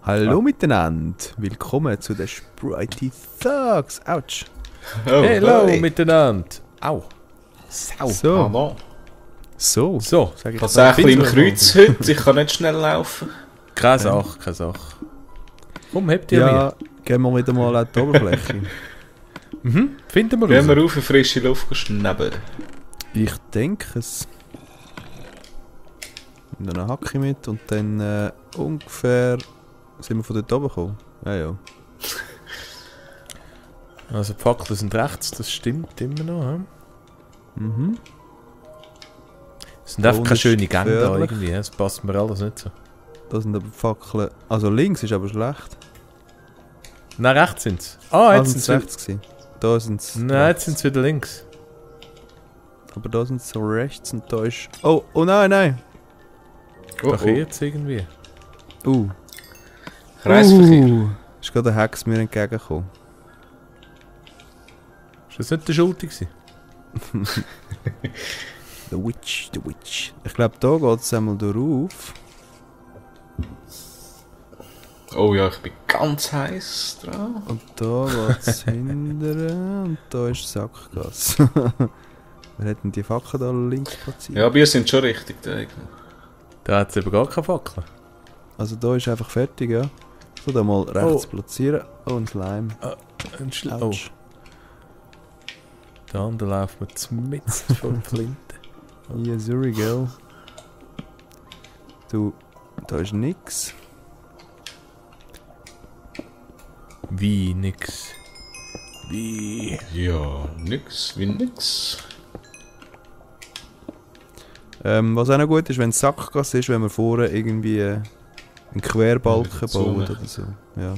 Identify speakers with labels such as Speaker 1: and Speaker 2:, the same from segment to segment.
Speaker 1: Hallo miteinander, willkommen zu den Sprite Thugs. Autsch.
Speaker 2: Oh,
Speaker 3: Hello miteinander. Au. Sau.
Speaker 1: So,
Speaker 3: Sag
Speaker 2: Ich habe es ein bisschen im Kreuz heute, ich kann nicht schnell laufen.
Speaker 3: Keine Sache, keine Sache. Komm, habt ihr
Speaker 1: ja, gehen wir wieder mal an die Oberfläche.
Speaker 3: Finden wir
Speaker 2: Gehen
Speaker 3: raus.
Speaker 2: wir rauf in frische Luft schneiden.
Speaker 1: Ich denke es. Und dann eine Hacke mit und dann ungefähr sind wir von dort oben gekommen. Ja, ja.
Speaker 3: Also die Fackeln sind rechts, das stimmt immer noch. He?
Speaker 1: Mhm.
Speaker 3: Es sind einfach
Speaker 1: Und
Speaker 3: keine
Speaker 1: ist
Speaker 3: schönen Gänge da
Speaker 1: gefährlich.
Speaker 3: irgendwie, das passt mir alles nicht so.
Speaker 1: Da sind aber Fackeln. Also links ist aber schlecht.
Speaker 3: Nein, rechts sind sie. Ah, jetzt
Speaker 1: sind
Speaker 3: sind
Speaker 1: es
Speaker 3: sie.
Speaker 1: rechts gewesen. Da sind sie.
Speaker 3: Nein, jetzt sind sie wieder links.
Speaker 1: Aber da sind sie rechts und da ist. Oh, oh nein, nein.
Speaker 3: Da kehrt es irgendwie.
Speaker 2: Kreisverkehr.
Speaker 1: Ist gerade ein Hex mir entgegengekommen.
Speaker 3: Ist das nicht der Schulti gewesen?
Speaker 1: The Witch, the Witch. Ich glaube, da geht es einmal drauf.
Speaker 2: Oh ja, ich bin ganz heiß dran.
Speaker 1: Und da geht es hinterher. Und da ist Sackgasse. Wer hat denn die Fackel da links platziert?
Speaker 2: Ja, wir sind schon richtig da.
Speaker 3: Da hat es eben gar keine Fackel.
Speaker 1: Also da ist einfach fertig, ja. So, da mal rechts
Speaker 3: Oh.
Speaker 1: platzieren. Oh, ein Slime.
Speaker 3: Oh,
Speaker 1: Autsch.
Speaker 3: der andere läuft mir mitten vor der Flinte.
Speaker 1: Ja, sorry, gell. Du, da ist nix.
Speaker 3: Wie nix. Wie?
Speaker 2: Ja, nix wie nix.
Speaker 1: Was auch noch gut ist, wenn es Sackgasse ist, wenn wir vorne irgendwie einen Querbalken
Speaker 2: Ja,
Speaker 1: bauen
Speaker 2: so.
Speaker 1: oder so. Ja.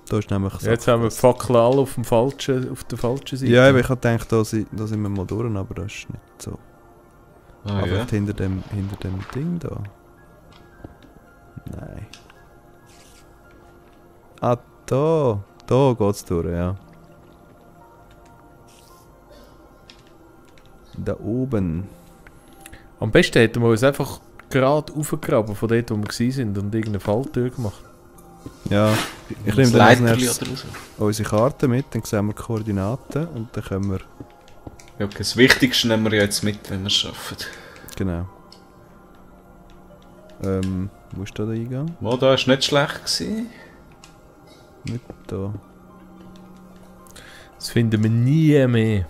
Speaker 1: Da ist nämlich
Speaker 3: Jetzt haben wir die Fackeln alle auf der falschen Seite.
Speaker 1: Ja, aber ich habe gedacht, da sind wir mal durch, aber das ist nicht so.
Speaker 2: Ah,
Speaker 1: Aber
Speaker 2: ja.
Speaker 1: hinter dem Ding da. Nein. Ah, da. Da geht's durch, ja. Da oben.
Speaker 3: Am besten hätten wir uns einfach gerade raufgegraben von dort, wo wir waren und irgendeine Falltür gemacht.
Speaker 1: Ja, ich
Speaker 2: Das
Speaker 1: nehme dann als
Speaker 2: Leiterli
Speaker 1: nächstes
Speaker 2: oder so.
Speaker 1: unsere Karte mit, dann sehen wir die Koordinaten und dann können wir...
Speaker 2: Ja, okay, das Wichtigste nehmen wir ja jetzt mit, wenn wir es schaffen.
Speaker 1: Genau. Wo ist da der Eingang?
Speaker 2: Wo, da war nicht schlecht gewesen.
Speaker 1: Nicht da.
Speaker 3: Das finden wir nie mehr.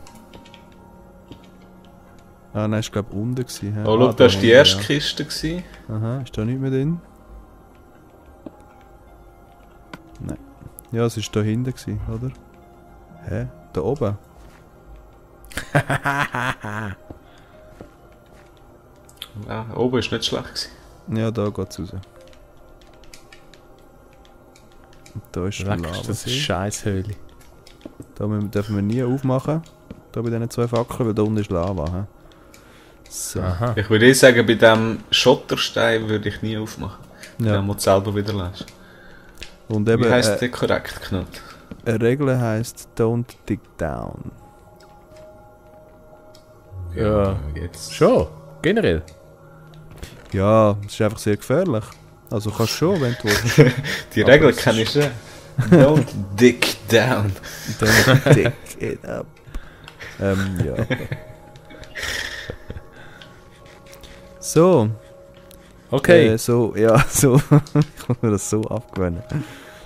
Speaker 1: Ah, nein, ist glaube ich unten gewesen. hä?
Speaker 2: Oh, schau,
Speaker 1: Ah,
Speaker 2: da war die
Speaker 1: unten,
Speaker 2: erste
Speaker 1: ja.
Speaker 2: Kiste gewesen.
Speaker 1: Aha, ist da nicht mehr drin? Nein. Ja, es ist da hinten gewesen, oder? Hä? Da oben?
Speaker 2: Ja, oben war nicht schlecht gewesen.
Speaker 1: Ja, da geht's raus. Und da ist
Speaker 3: Leck,
Speaker 1: Lava.
Speaker 3: das ist eine Scheisshöhle.
Speaker 1: Da dürfen wir nie aufmachen. Da bei diesen zwei Fackeln, weil da unten ist Lava. He? So.
Speaker 3: Aha.
Speaker 2: Ich würde sagen, bei diesem Schotterstein würde ich nie aufmachen.
Speaker 1: Ja.
Speaker 2: Den musst du selber wieder lässt.
Speaker 1: Und eben,
Speaker 2: Wie heisst der korrekt, Knut?
Speaker 1: eine Regel heisst Don't dig down.
Speaker 3: Ja.
Speaker 2: Jetzt.
Speaker 3: Schon? Generell?
Speaker 1: Ja, es ist einfach sehr gefährlich. Also kannst schon, wenn du willst.
Speaker 2: Die
Speaker 1: Aber
Speaker 2: Regel
Speaker 1: es
Speaker 2: kenne
Speaker 1: ist-
Speaker 2: ich schon. Don't dig down.
Speaker 1: Don't dig it up. Ja. So.
Speaker 3: Okay.
Speaker 1: So, ja, so. Ich muss mir das so abgewöhnen.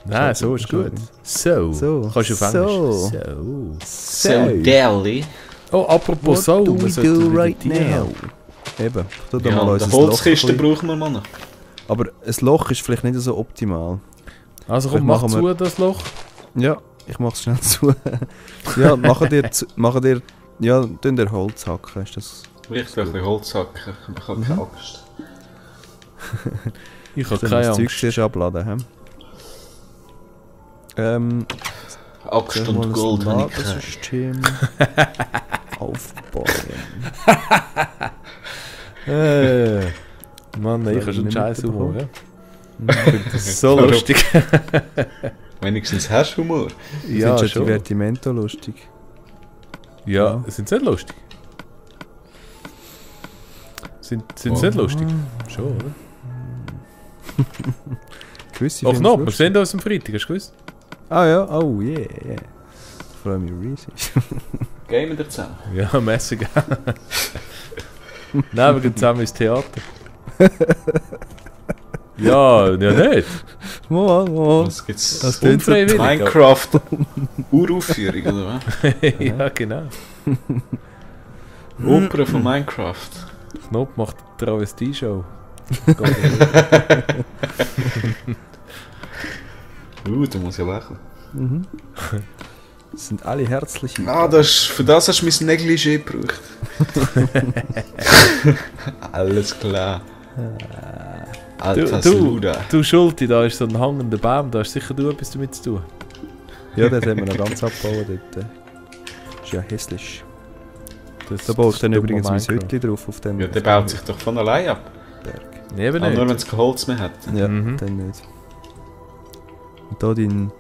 Speaker 3: Nein, so ist gut. So.
Speaker 1: So.
Speaker 3: Kannst du auf Englisch?
Speaker 1: So.
Speaker 2: So Deli.
Speaker 3: Oh, apropos
Speaker 1: What
Speaker 3: so.
Speaker 1: do
Speaker 3: wir
Speaker 1: we
Speaker 3: sollten
Speaker 1: do
Speaker 3: wieder
Speaker 1: right
Speaker 3: die-
Speaker 1: now? Eben, tu da
Speaker 2: Ja,
Speaker 1: mal
Speaker 2: die
Speaker 1: unser
Speaker 2: Holzkiste
Speaker 1: Loch ein bisschen.
Speaker 2: brauchen wir, Mann.
Speaker 1: Aber ein Loch ist vielleicht nicht so optimal.
Speaker 3: Also komm,
Speaker 1: Vielleicht
Speaker 3: mach
Speaker 1: machen
Speaker 3: zu das Loch.
Speaker 1: Ja, ich mach's schnell zu. Ja, machen dir, ja, tun dir Holz hacken, ist das...
Speaker 2: Richtig, ein bisschen Holz hacken. Ich habe keine Angst.
Speaker 3: Ich habe
Speaker 1: Dann
Speaker 3: keine
Speaker 1: das Zeug
Speaker 3: Angst.
Speaker 1: zuerst abladen, hä?
Speaker 2: Axt
Speaker 1: Soll ich mal
Speaker 2: und
Speaker 1: ein
Speaker 2: Gold habe ich keine.
Speaker 1: Ladesystem aufbauen.
Speaker 3: Mann, ich
Speaker 1: Das
Speaker 3: habe
Speaker 1: hab
Speaker 3: schon
Speaker 1: ich
Speaker 3: Scheiß
Speaker 1: nicht
Speaker 3: Humor.
Speaker 1: mitbekommen.
Speaker 3: Ja? Ich finde das so
Speaker 2: Warum?
Speaker 3: lustig.
Speaker 2: Wenigstens hast du Humor.
Speaker 3: Ja,
Speaker 1: Findest du
Speaker 3: schon.
Speaker 1: Divertimento lustig?
Speaker 3: Ja, sind sie nicht lustig? Sind sie nicht lustig? Schon, oder?
Speaker 1: Gewisse
Speaker 3: Ach
Speaker 1: Filme
Speaker 3: noch, wir
Speaker 1: lustig.
Speaker 3: sehen uns am Freitag, hast du gewusst?
Speaker 1: Ah ja, oh yeah. Ich freue mich riesig.
Speaker 2: Gehen wir zusammen?
Speaker 3: Ja, Messe gell. Nein, wir gehen zusammen ins Theater. Ja nicht.
Speaker 1: Mal.
Speaker 2: Was gibt's?
Speaker 1: Das tönt so-
Speaker 3: Unfreiwillig.
Speaker 2: Minecraft Uraufführung, oder was?
Speaker 3: Ja, genau.
Speaker 2: Oper von Minecraft.
Speaker 3: Knopf macht eine Travestie-Show.
Speaker 2: Da muss ich lachen.
Speaker 1: Mhm. Das sind alle herzlich.
Speaker 2: Ah, für das hast du mein Negligé gebraucht. Alles klar. Alter Sluda.
Speaker 3: Du Schulti, da ist so ein hangender Baum, da hast sicher du etwas damit zu tun.
Speaker 1: Ja, das haben wir noch ganz abgebaut dort. Ist ja hässlich.
Speaker 3: Das,
Speaker 1: Da baut dann
Speaker 3: ist
Speaker 1: übrigens mein
Speaker 3: dummer
Speaker 1: Hütchen drauf auf dem
Speaker 2: Ja, der baut sich doch von allein ab.
Speaker 1: Berg.
Speaker 3: Minecraft. Nee, eben
Speaker 2: Aber nur wenn
Speaker 3: nicht.
Speaker 2: es kein Holz mehr hat.
Speaker 1: Ja,
Speaker 3: Mhm.
Speaker 1: dann nicht. Und da dein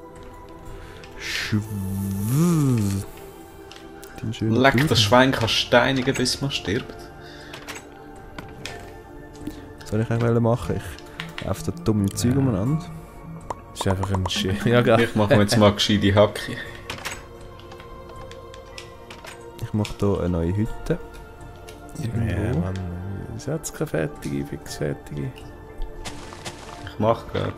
Speaker 1: dein schöner
Speaker 2: Leck,
Speaker 1: Duden.
Speaker 2: das Schwein kann steinigen, bis man stirbt.
Speaker 1: Was soll ich eigentlich machen? Ich laufe da dumm im Zeug umeinander.
Speaker 3: Das ist einfach ein Shit. Ja, geil.
Speaker 2: Ich mache mir jetzt mal gescheite Hacke.
Speaker 1: Ich mache hier eine neue Hütte.
Speaker 3: Ja, Mann. Wieso hat es keine fertige, fix fertige?
Speaker 2: Ich mache gerade.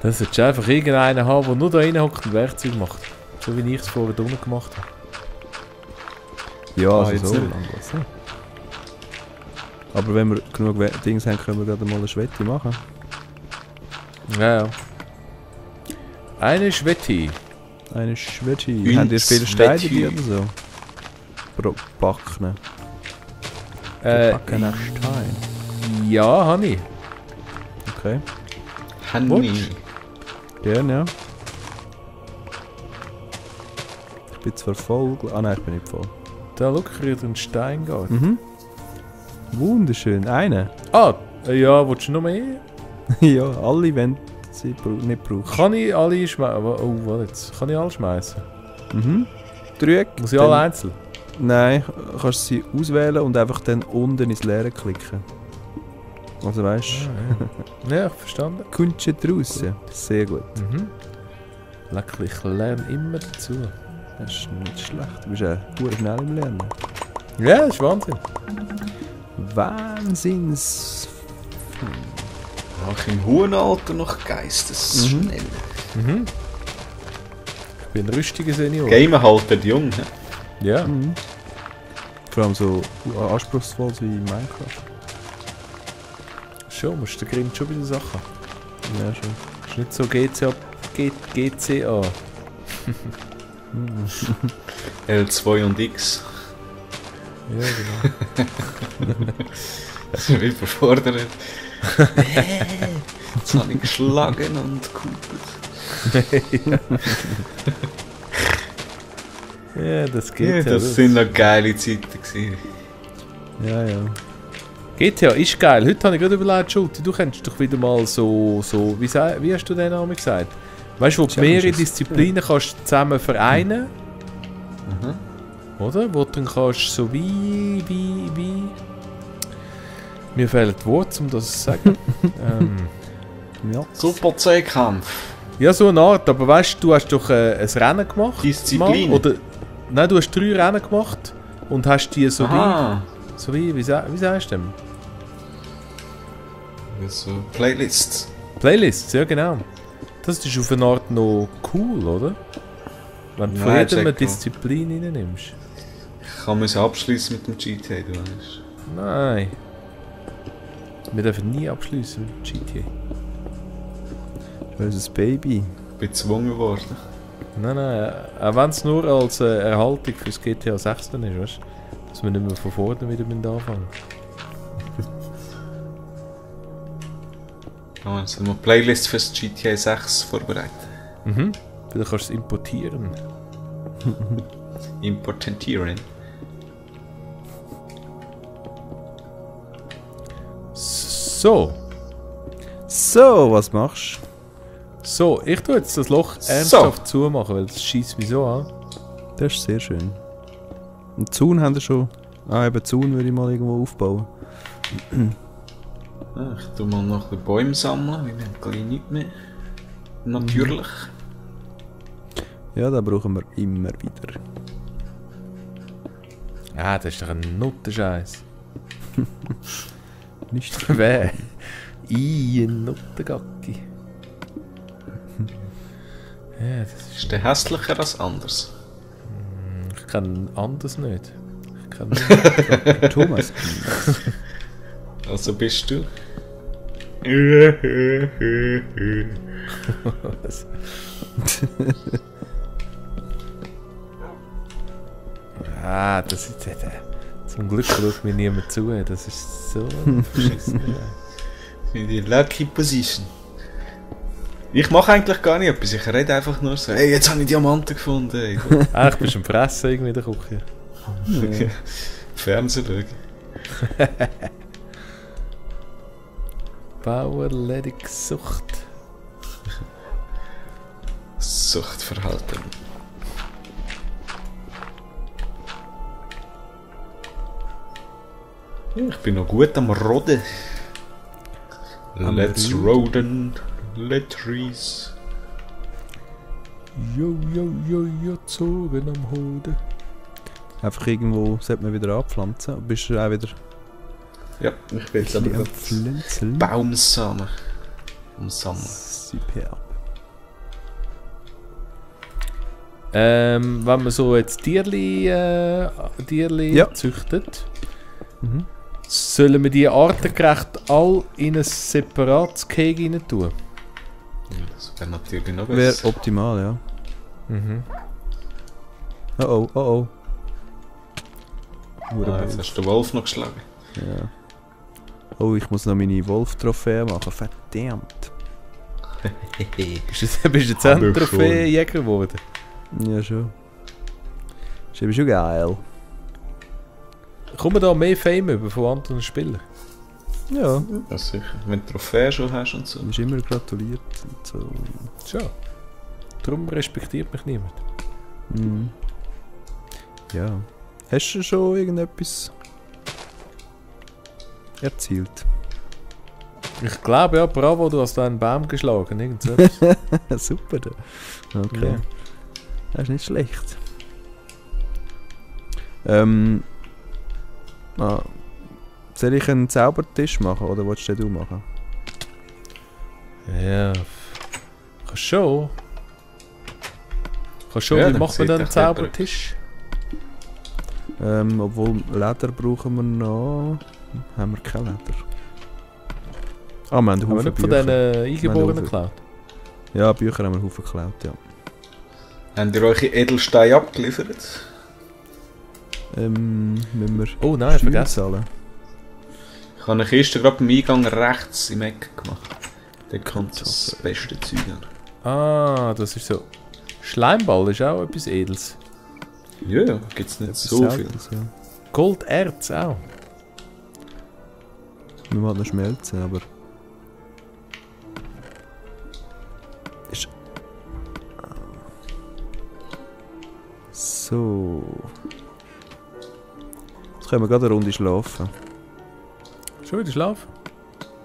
Speaker 3: Das solltest du einfach irgendeinen haben, der nur da reinhockt und Werkzeug macht. So wie ich es vorher unten gemacht habe.
Speaker 1: Ja,
Speaker 2: Ah,
Speaker 1: also
Speaker 2: jetzt
Speaker 1: so
Speaker 2: nicht.
Speaker 1: lang geht's nicht. Aber wenn wir genug Dings haben, können wir gerade mal eine Schwette machen.
Speaker 3: Ja, ja. Eine Schwetti.
Speaker 1: Eine Schwette.
Speaker 2: Une
Speaker 1: Habt ihr viele Steine
Speaker 2: Schwette.
Speaker 1: dabei oder so? Pro Backen. Backen Stein.
Speaker 3: Ja, habe ich.
Speaker 1: Okay.
Speaker 2: Hanni.
Speaker 1: Gerne, ja. Ich bin zwar voll... Ah nein, ich bin nicht voll.
Speaker 3: Da, schau, ich rühre einen Steingarten.
Speaker 1: Mhm. Wunderschön. Eine.
Speaker 3: Ah, ja, willst du noch mehr?
Speaker 1: Ja, alle, wenn sie nicht brauchen.
Speaker 3: Kann ich alle schmeißen? Oh, warte jetzt. Kann ich alle schmeißen?
Speaker 1: Mhm. Drück.
Speaker 3: Muss ich
Speaker 1: dann-
Speaker 3: alle einzeln?
Speaker 1: Nein, kannst sie auswählen und einfach dann unten ins Leere klicken. Also weißt du,
Speaker 3: Ja, verstanden.
Speaker 1: kommst du draussen. Sehr gut.
Speaker 3: Mhm. Lecker, ich lerne immer dazu.
Speaker 1: Das ist nicht schlecht. Du bist ja gut schnell im Lernen.
Speaker 3: Ja, das ist Wahnsinn.
Speaker 1: Wahnsinns.
Speaker 2: Auch im hohen Alter noch geistesschnell.
Speaker 3: Mhm. Ich bin ein rüstiger Senior.
Speaker 2: Gamer halten jung. He?
Speaker 3: Ja.
Speaker 1: Mhm. Vor allem so anspruchsvoll wie in Minecraft.
Speaker 3: Schon, musst du den Grimm schon bei den Sachen.
Speaker 1: Ja, schon.
Speaker 3: Ist nicht so GCA.
Speaker 2: L2 und X.
Speaker 3: Ja, genau.
Speaker 2: Das ist wie überfordert. Jetzt habe ich geschlagen und gekupert.
Speaker 3: Ja, das
Speaker 2: Ja,
Speaker 3: geht ja.
Speaker 2: das sind noch geile Zeiten gewesen.
Speaker 1: Ja, ja.
Speaker 3: GTA ist geil. Heute habe ich gerade überlegt, Schulti, du könntest doch wieder mal so wie hast du den Namen gesagt? Weißt du, wo du mehrere
Speaker 1: Challenges.
Speaker 3: Disziplinen kannst zusammen vereinen,
Speaker 2: Mhm.
Speaker 3: oder? Wo du dann kannst so wie... Mir fehlen die Worte, um das zu sagen.
Speaker 1: Ja.
Speaker 2: Super C-Kampf.
Speaker 3: Ja, so eine Art, aber weißt du, du hast doch ein Rennen gemacht.
Speaker 2: Disziplin.
Speaker 3: Mal, oder, nein, du hast 3 Rennen gemacht und hast die so
Speaker 2: Aha.
Speaker 3: wie sagst du dem?
Speaker 2: So Playlists.
Speaker 3: Playlists, ja genau. Das ist auf eine Art noch cool, oder? Wenn du von
Speaker 2: Nein,
Speaker 3: jedem eine
Speaker 2: check mal.
Speaker 3: Disziplin reinnimmst.
Speaker 2: Ich kann mich abschließen mit dem GTA, du weißt.
Speaker 3: Nein. Wir dürfen nie abschließen mit dem GTA.
Speaker 1: Unser Baby.
Speaker 2: Ich bin gezwungen worden.
Speaker 3: Nein, auch wenn es nur als Erhaltung fürs GTA 6 dann ist, weißt du? Dass wir nicht mehr von vorne wieder anfangen.
Speaker 2: Oh, jetzt haben wir eine Playlist fürs GTA 6 vorbereitet.
Speaker 3: Mhm. Vielleicht kannst du es importieren.
Speaker 2: Importieren.
Speaker 3: So.
Speaker 1: So, was machst
Speaker 3: So, ich tue jetzt das Loch ernsthaft zumachen, weil das schießt mich so an.
Speaker 1: du? Das ist sehr schön. Und Zaun haben wir schon. Ah, eben Zaun würde ich mal irgendwo aufbauen.
Speaker 2: Ja, ich tu mal noch ein bisschen Bäume sammeln, wir haben gleich nicht mehr. Natürlich.
Speaker 1: Ja, da brauchen wir immer wieder.
Speaker 3: Ah, das ist doch ein Nuttenscheiß.
Speaker 1: Nicht
Speaker 3: Wer? Ein Nuttengacki. Ja, das ist...
Speaker 2: Ist der hässlicher als anders?
Speaker 3: Ich kenne anders nicht. Ich kenne
Speaker 1: Thomas.
Speaker 2: Also bist du?
Speaker 3: Was? Ah, das ist... Zum Glück schaut mir niemand zu. Das ist so verschissen.
Speaker 2: In die lucky position. Ich mache eigentlich gar nicht etwas, ich rede einfach nur so, hey, jetzt habe ich Diamanten gefunden. Ey.
Speaker 3: Eigentlich bist du am Fressen irgendwie in der Küche.
Speaker 2: Ja. Fernsehen schauen.
Speaker 3: Bauerledig Sucht.
Speaker 2: Suchtverhalten. Ich bin noch gut am Roden. Let's roden. Let trees.
Speaker 3: Jo, zogen am Hoden.
Speaker 1: Einfach irgendwo sollte man wieder anpflanzen. Bist du auch wieder
Speaker 2: Ja, ich bin jetzt aber
Speaker 1: am
Speaker 2: gerade
Speaker 1: Pflänzeln?
Speaker 2: Baumsamen am Sammeln.
Speaker 1: Super.
Speaker 3: Wenn man so jetzt Tierli
Speaker 1: Ja.
Speaker 3: züchtet,
Speaker 1: Mhm.
Speaker 3: sollen wir die artengerecht all in ein separates Cage rein tun?
Speaker 2: Das wäre natürlich noch
Speaker 1: Wäre
Speaker 2: besser.
Speaker 1: optimal, ja.
Speaker 3: Mhm.
Speaker 1: Oh oh.
Speaker 2: Jetzt hast du den Wolf noch geschlagen.
Speaker 1: Ja. Oh, ich muss noch meine Wolf-Trophäe machen. Verdammt.
Speaker 3: Bist du jetzt ein Trophäenjäger geworden?
Speaker 1: Ja, schon. Ist eben schon geil.
Speaker 3: Kommen da mehr Fame über von anderen Spielern?
Speaker 1: Ja,
Speaker 2: Ja, sicher. Wenn du Trophäe schon hast und so.
Speaker 1: du bist immer gratuliert und so.
Speaker 3: Schon. Darum respektiert mich niemand.
Speaker 1: Mhm. Ja. Hast du schon irgendetwas erzielt?
Speaker 3: Ich glaube ja, bravo, du hast da einen Baum geschlagen. Irgend so etwas.
Speaker 1: Super. Okay.
Speaker 3: Ja.
Speaker 1: Das ist nicht schlecht. Soll ich einen Zaubertisch machen oder willst du machen?
Speaker 3: Ja. Kannst schon.
Speaker 2: Ja,
Speaker 3: Wie
Speaker 2: dann
Speaker 3: macht man
Speaker 2: sieht
Speaker 3: dann einen
Speaker 2: echt
Speaker 3: Zaubertisch?
Speaker 1: Obwohl Leder brauchen wir noch. Haben wir kein Leder. Ah, wir haben einen
Speaker 3: Haben wir
Speaker 1: Haufen
Speaker 3: nicht von
Speaker 1: Bücher.
Speaker 3: diesen Eingeborenen
Speaker 1: Haufen.
Speaker 3: geklaut?
Speaker 1: Ja, Bücher haben wir einen Haufen geklaut, ja.
Speaker 2: Habt ihr eure Edelsteine abgeliefert?
Speaker 1: Müssen wir
Speaker 3: Oh nein,
Speaker 1: Steuern
Speaker 3: vergessen.
Speaker 1: zahlen?
Speaker 2: Ich habe eine Kiste gerade beim Eingang rechts im Eck gemacht. Da kommt das beste Zeug an.
Speaker 3: Ah, das ist so. Schleimball ist auch etwas Edels.
Speaker 2: Ja, ja, gibt's nicht
Speaker 1: Etwas
Speaker 2: so viel.
Speaker 1: Seltenes, ja.
Speaker 3: Golderz auch.
Speaker 1: Wir wollen noch schmelzen, aber... Ist... So... Jetzt können wir gerade eine Runde schlafen.
Speaker 3: Schon wieder schlafen?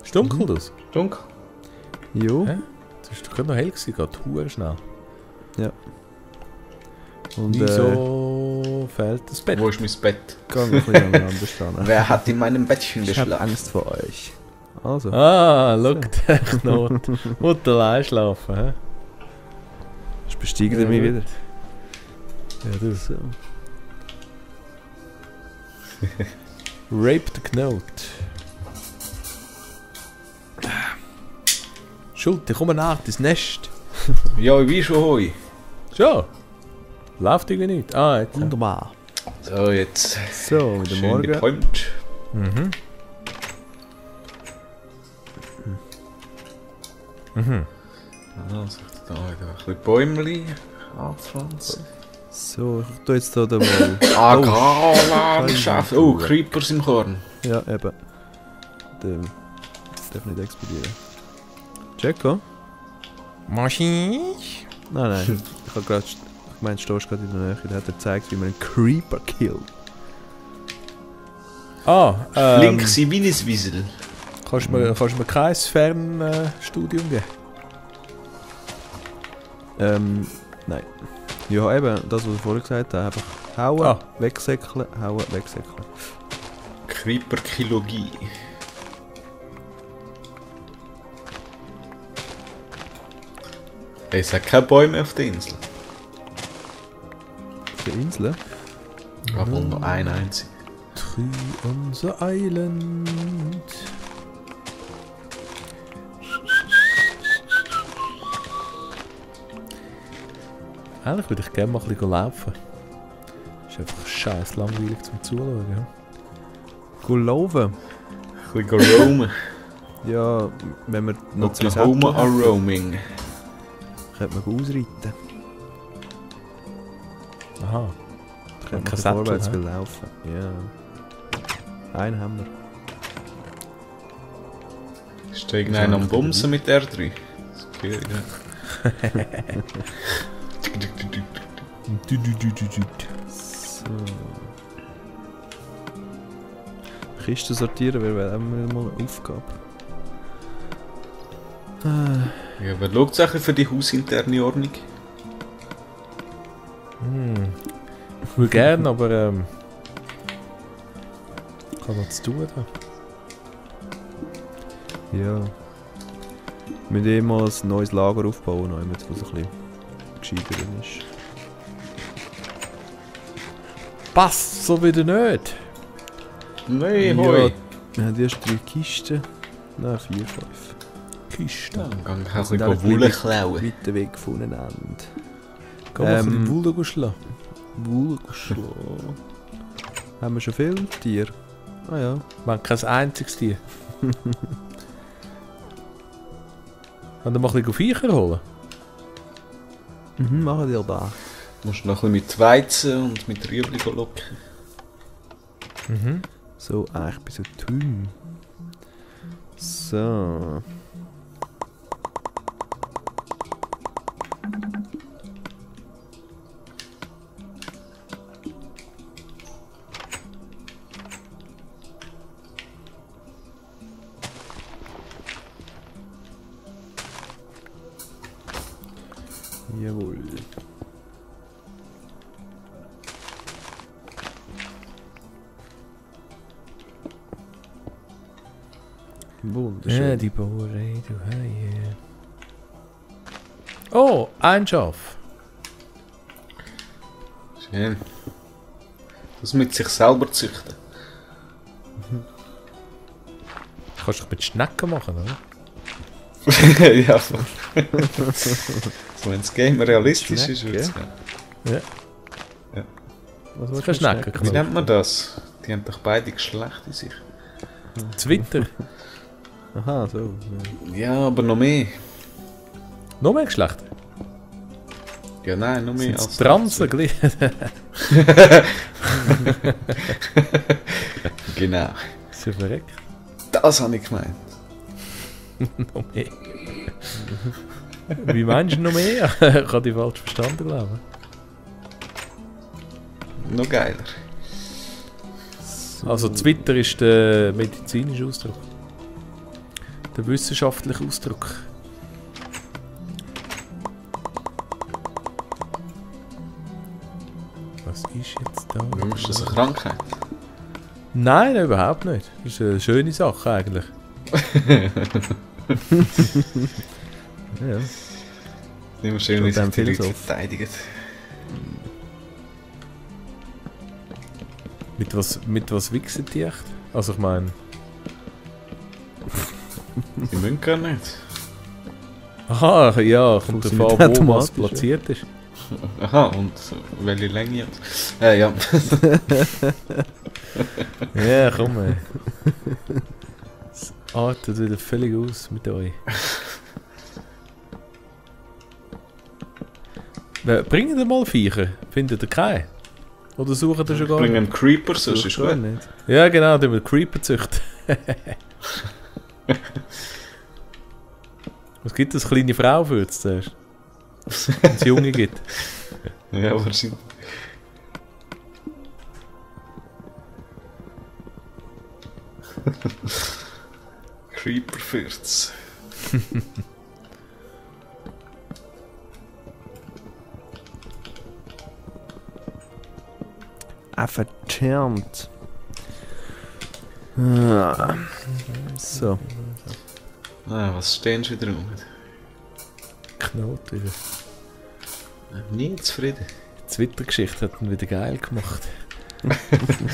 Speaker 3: Ist dunkel das?
Speaker 2: Dunkel.
Speaker 1: Jo.
Speaker 3: Hä? Das ist doch gerade noch hell gewesen, geht hure schnell.
Speaker 1: Und
Speaker 3: Wieso fehlt das Bett?
Speaker 2: Wo ist mein Bett?
Speaker 1: kann noch ein bisschen aneinander stehen.
Speaker 2: Wer hat in meinem Bettchen
Speaker 1: Ich habe
Speaker 2: geschlafen?
Speaker 1: Angst vor euch. Also.
Speaker 3: Ah, schau, der Knot. Mutter allein schlafen, hä?
Speaker 1: Das besteigt
Speaker 3: Ja,
Speaker 1: mich
Speaker 3: gut.
Speaker 1: wieder.
Speaker 3: Ja, du.
Speaker 1: So.
Speaker 3: Rape the Knot. Schulte, komm nach, dein Nest.
Speaker 2: Ja, wie schon hoi.
Speaker 3: Schon? Läuft irgendwie nicht. Ah, jetzt.
Speaker 1: Wunderbar.
Speaker 2: So, jetzt.
Speaker 1: So, mit dem
Speaker 2: Schön
Speaker 1: Morgen.
Speaker 2: gepäumt.
Speaker 3: Mhm. Mhm.
Speaker 2: Also, da wieder ein bisschen Bäumchen anpflanzen.
Speaker 1: So, ich tue jetzt hier den Wall.
Speaker 2: Agrarlandschaft. Oh, Creepers im Korn.
Speaker 1: Ja, eben. Der darf nicht explodieren. Jacko?
Speaker 3: Maschine?
Speaker 1: Nein. Ich habe gerade... Ich meine, du stehst gerade in der Nähe. Der hat dir gezeigt, wie man einen Creeper killt.
Speaker 3: Ah,
Speaker 2: Flink sie wie ein Wiesel.
Speaker 3: Kannst du mir kein Fernstudium geben?
Speaker 1: Nein. Ja, eben, das, was ich vorher gesagt habe. Einfach hauen, wegsäckeln, hauen, wegsäckeln.
Speaker 2: Creeperkilogie. Es hat keine Bäume auf der Insel.
Speaker 1: Auf der Insel?
Speaker 2: Aber nur ein einzig.
Speaker 3: Tree on the Island. Eigentlich würde ich gerne mal ein bisschen laufen. Ist einfach scheiß langweilig zum Zuschauen. Ja.
Speaker 1: Go laufen.
Speaker 2: Ein bisschen roamen.
Speaker 1: Ja, wenn wir noch zwei
Speaker 2: Oklahoma
Speaker 1: Sättel
Speaker 2: or roaming.
Speaker 1: könnte man ausreiten.
Speaker 3: Aha.
Speaker 1: Könnte
Speaker 3: kein
Speaker 1: man
Speaker 3: Sattel,
Speaker 1: vorwärts
Speaker 3: hä?
Speaker 1: laufen. Ja. Einen haben wir.
Speaker 2: Ist da irgendeiner am Bumsen mit R3? Das gehört, ja.
Speaker 1: So. Kisten sortieren wäre auch mal eine Aufgabe.
Speaker 2: Ja, aber schaut es auch für die hausinterne Ordnung?
Speaker 3: Ich will gerne, aber kann noch zu tun da.
Speaker 1: Ja. Wir müssen mal ein neues Lager aufbauen, damit es ein bisschen gescheiter ist.
Speaker 3: Passt so wieder nicht.
Speaker 2: Nein,
Speaker 1: Ja,
Speaker 2: hoi!
Speaker 1: wir haben erst 3 Kisten. Nein, 4, 5.
Speaker 3: Kiste.
Speaker 2: Dann kann ich ein
Speaker 1: Und
Speaker 2: bisschen Wolle klauen.
Speaker 1: Weiter weg voneinander.
Speaker 3: Kann man ein bisschen Wolle schlagen.
Speaker 1: Wulgschlo. Haben wir schon viele Tiere? Ah ja.
Speaker 3: Wir haben kein einziges Tier. Kann man mal ein bisschen Viecher holen?
Speaker 1: Mhm, machen wir da.
Speaker 2: Du musst noch ein bisschen mit Weizen und mit Rüebli locken.
Speaker 3: Mhm.
Speaker 1: So, ich bin so dünn. So. Jawohl. Wunderschön.
Speaker 3: Ja, die Bohrei, du Haie. Oh, ein Schaf.
Speaker 2: Schön. Das mit sich selber züchten.
Speaker 3: Kannst du dich mit Schnecken machen, oder?
Speaker 2: Ja, so, wenn das Game realistisch ist,
Speaker 1: Schnecken?
Speaker 2: würde es gehen.
Speaker 1: Was
Speaker 3: Das kannst du Schnecken
Speaker 2: Wie nennt man das? Die haben doch beide Geschlechter in sich.
Speaker 3: Twitter.
Speaker 1: Aha, so.
Speaker 2: Ja, aber noch mehr.
Speaker 3: Noch mehr Geschlechter.
Speaker 2: Ja, nein, noch mehr
Speaker 3: Sind's Transen gleich.
Speaker 2: Genau.
Speaker 3: Ist ja verreckt.
Speaker 2: Das habe ich gemeint.
Speaker 3: Noch mehr. Wie meinst du noch mehr? Ich habe dich falsch verstanden, glaube
Speaker 2: Noch geiler.
Speaker 3: ich. Also Twitter ist der medizinische Ausdruck. Der wissenschaftliche Ausdruck. Was ist jetzt da?
Speaker 2: Ist das eine Krankheit?
Speaker 3: Nein, überhaupt nicht. Das ist eine schöne Sache eigentlich.
Speaker 1: Ja.
Speaker 2: Immer schön, wie
Speaker 1: Und dann
Speaker 2: sich die Leute
Speaker 1: Philosoph.
Speaker 2: verteidigen.
Speaker 3: Mit was wichsen die echt? Also ich meine,
Speaker 2: Die müssen gar nicht.
Speaker 3: aha, ja, kommt davon,
Speaker 1: Funktioniert
Speaker 3: wo was
Speaker 1: automatisch,
Speaker 3: platziert ist.
Speaker 2: Aha, und welche Länge? Ja.
Speaker 3: Ja, komm ey. Es artet wieder völlig aus mit euch. Bringen ihr mal Viecher? Findet ihr keinen? Oder suchen ihr schon gar
Speaker 2: Bring
Speaker 3: nicht?
Speaker 2: einen Creeper, sonst ist
Speaker 1: Gar
Speaker 2: gut.
Speaker 1: nicht.
Speaker 3: Ja genau, den wir Creeper züchten. Was gibt es kleine Frau für jetzt zuerst? Wenn es Junge gibt.
Speaker 2: Ja, wahrscheinlich. Creeper-Fürz.
Speaker 1: Verdammt. Ah. So.
Speaker 2: Ah, was stehen sie wieder rum?
Speaker 3: Knoten.
Speaker 2: Nie zufrieden.
Speaker 3: Die Twitter-Geschichte hat ihn wieder geil gemacht.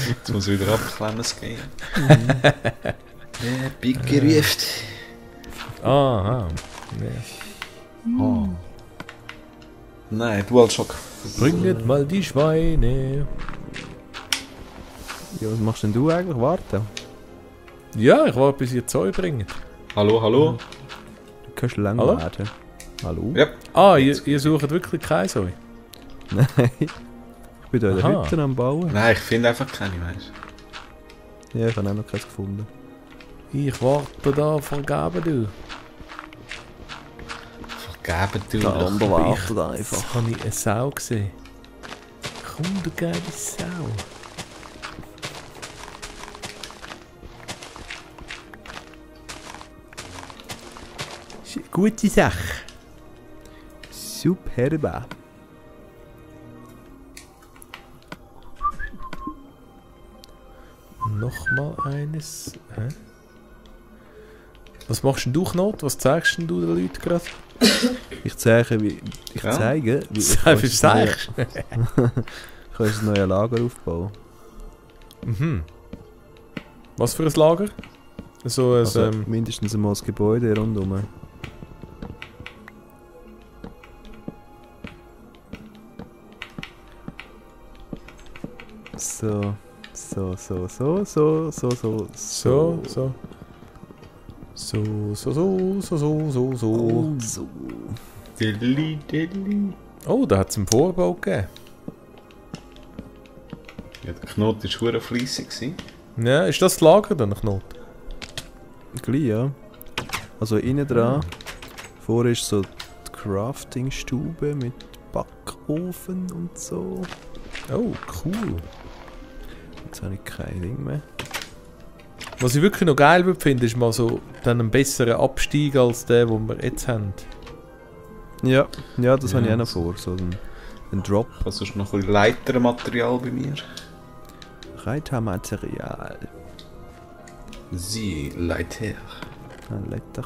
Speaker 2: Jetzt muss wieder abklemmen gehen. Ja, Picke ruft.
Speaker 3: Aha. Ja.
Speaker 2: Oh. Nein, DualShock.
Speaker 3: Bringet mal die Schweine.
Speaker 1: Ja, was machst denn du eigentlich? Warten?
Speaker 3: Ja, ich wollte bis ihr Zeug bringen.
Speaker 2: Hallo, hallo.
Speaker 1: Du kannst lang
Speaker 3: Hallo?
Speaker 1: warten. Hallo?
Speaker 2: Ja.
Speaker 3: Ah, ihr sucht wirklich kein Zeug?
Speaker 1: Nein. Ich bin da in der
Speaker 3: Aha.
Speaker 1: Hütte am Bauen.
Speaker 2: Nein, ich finde einfach keine, weißt
Speaker 1: Ja, ich habe auch noch keins gefunden.
Speaker 3: Ich warte da vergeben, du.
Speaker 2: Vergeben, du.
Speaker 1: Der andere wartet
Speaker 3: Jetzt
Speaker 1: einfach.
Speaker 3: habe ich eine Sau gesehen. Komm, du geile Sau. Ist eine gute Sache.
Speaker 1: Superba.
Speaker 3: Nochmal eines. Hä? Was machst denn du, Knot? Was zeigst denn du den Leuten gerade?
Speaker 1: Ich zeige, wie ich
Speaker 2: Ja.
Speaker 1: zeige, wie ich
Speaker 3: Was zeigst du?
Speaker 1: ich kann ein neues Lager aufbauen.
Speaker 3: Mhm. Was für ein Lager? So ein,
Speaker 1: Also mindestens einmal das Gebäude rundum. So. So.
Speaker 3: so.
Speaker 1: So.
Speaker 2: Dilli, dilli.
Speaker 3: Oh, da hat es einen Vorbau gegeben.
Speaker 2: Ja, der Knoten war verdammt fleissig gewesen.
Speaker 3: Ja, ist das Lager dann, Knot?
Speaker 1: Gleich, ja. Also innen dran. Vorher ist so die Crafting-Stube mit Backofen und so.
Speaker 3: Oh, cool.
Speaker 1: Jetzt habe ich kein Ding mehr.
Speaker 3: Was ich wirklich noch geil finde, ist mal so dann einen besseren Abstieg als der, den wir jetzt haben.
Speaker 1: Ja, ja, das
Speaker 2: Ja,
Speaker 1: habe ich auch noch
Speaker 2: so.
Speaker 1: vor. So ein Drop.
Speaker 2: Also ist noch ein bisschen Leitermaterial bei mir.
Speaker 1: Reitermaterial.
Speaker 2: Sie, Leiter.
Speaker 1: Ein Letter.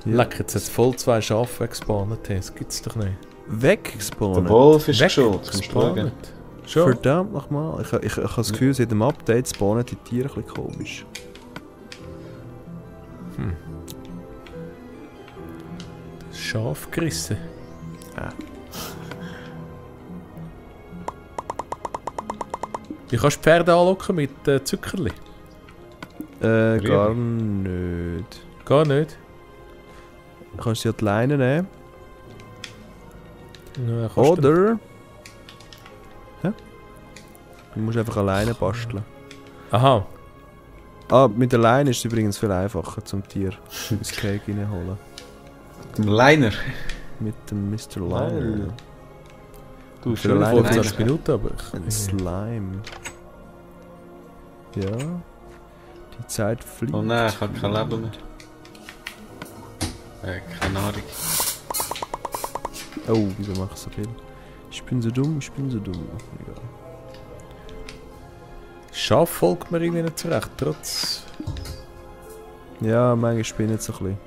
Speaker 1: Ja.
Speaker 3: Leck, jetzt hat es voll 2 Schafe weggespawnt. Das gibt's doch nicht.
Speaker 2: Der
Speaker 1: Weggespawnt.
Speaker 2: Wolf ist geschaut. Kannst du schauen?
Speaker 3: Weggespawnt. Schon.
Speaker 1: Verdammt nochmal. Ich habe das Gefühl, seit dem Update spawnen die Tiere ein bisschen komisch.
Speaker 3: Das Schaf gerissen. Wie kannst du Pferde anlocken mit Zuckerli?
Speaker 1: Gar nicht.
Speaker 3: Gar nicht.
Speaker 1: Du kannst sie an die Leine nehmen.
Speaker 3: Ja, kannst du nicht.
Speaker 1: Oder... Hä? Du musst einfach alleine basteln.
Speaker 3: Aha.
Speaker 1: Ah, mit der Leine ist es übrigens viel einfacher zum Tier ins Cake reinholen.
Speaker 2: Dem Liner.
Speaker 1: Mit dem Mr. Liner.
Speaker 3: Du,
Speaker 1: Für
Speaker 3: schon
Speaker 1: alleine
Speaker 3: 25 Minuten, aber
Speaker 1: Ein Slime. Ja. Die Zeit fliegt.
Speaker 2: Oh nein, ich habe kein Leben mehr. Keine Nahrung.
Speaker 1: Oh, wieso mache ich so viel? Ich bin so dumm, ich bin so dumm. Egal.
Speaker 3: Schaf folgt mir irgendwie nicht zurecht, trotz...
Speaker 1: Ja, manchmal spinnt es so ein bisschen.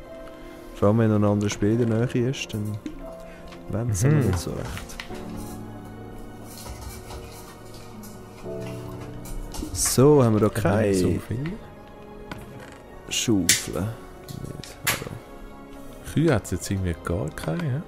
Speaker 1: Vor allem wenn noch ein anderes Spiel in der Nähe ist, dann wollen sie mir nicht so recht. So, haben wir da keine
Speaker 3: so viel.
Speaker 1: Schaufel. Nicht. Also.
Speaker 3: Kühe hat es jetzt irgendwie gar keine, hä?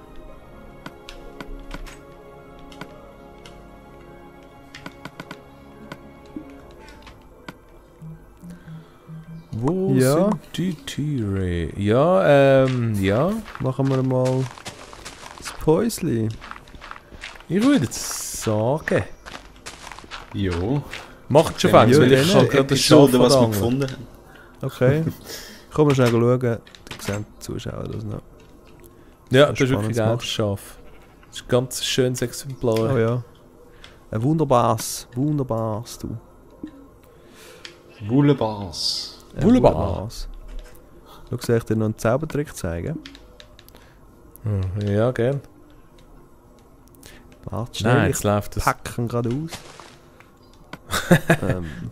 Speaker 3: Wo
Speaker 1: Ja.
Speaker 3: sind die Tiere? Ja, ja.
Speaker 1: Machen wir mal das Päusli.
Speaker 3: Ich würde jetzt sagen.
Speaker 2: Jo.
Speaker 3: Macht schon
Speaker 2: Ja,
Speaker 3: fängt, weil
Speaker 1: ja,
Speaker 3: ich kann gerade das Schaf
Speaker 2: Episode, was wir
Speaker 3: verlangen.
Speaker 2: gefunden haben.
Speaker 1: Okay. Komm mal schnell schauen. Die sehen die Zuschauer das noch.
Speaker 3: Ja, das ist
Speaker 1: Spannend
Speaker 3: wirklich ein
Speaker 1: gemacht.
Speaker 3: geiles Schaf. Das ist ein ganz schönes Exemplar.
Speaker 1: Oh ja. Ein wunderbares. Wunderbares, du.
Speaker 2: Wulebas.
Speaker 1: Ein
Speaker 3: Wunderbar.
Speaker 1: wunderbares. Schau, soll ich dir noch einen Zaubertrick zeigen?
Speaker 3: Ja, gern.
Speaker 1: Warte schnell,
Speaker 3: Nein,
Speaker 1: ich
Speaker 3: jetzt läuft das.
Speaker 1: packe ihn gerade aus.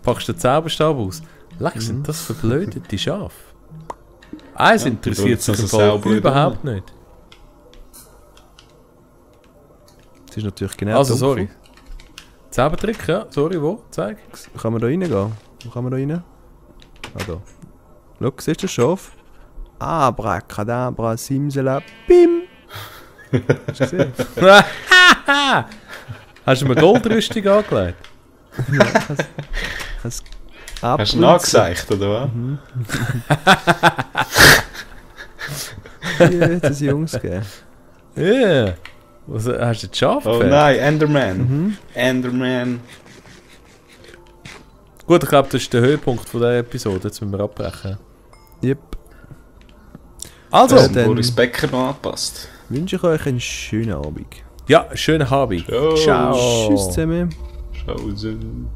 Speaker 3: Packst du den Zauberstab aus? Leck, sind das verblödete Schafe? Eins interessiert sich im Fall überhaupt nicht.
Speaker 1: Das ist natürlich genau
Speaker 3: Also,
Speaker 1: dunkel.
Speaker 3: sorry. Zaubertrick, ja. Sorry, wo? Zeig.
Speaker 1: Kann man da reingehen? Wo kann man da rein? Ah, da. Schau, siehst du das Schaf? Abracadabra, Simsela, bim! Hast du gesehen?
Speaker 3: Hast du mir Goldrüstung angelegt?
Speaker 1: Hast
Speaker 2: du nachgesagt, oder was?
Speaker 1: Ja, jetzt ein Jungs gegeben.
Speaker 3: Ja. Yeah. Was, hast du das Schaf
Speaker 2: Oh
Speaker 3: gefällt?
Speaker 2: nein, Enderman. Enderman.
Speaker 3: Gut, ich glaube, das ist der Höhepunkt von dieser Episode. Jetzt müssen wir abbrechen.
Speaker 1: Yep.
Speaker 3: Also,
Speaker 2: Das hat
Speaker 1: dann-
Speaker 2: Boris Becker noch angepasst.
Speaker 1: Wünsche ich euch einen schönen Abend.
Speaker 3: ja, schönen Abend.
Speaker 2: Oh,
Speaker 3: Ciao.
Speaker 1: Tschüss zusammen.
Speaker 2: Schausen.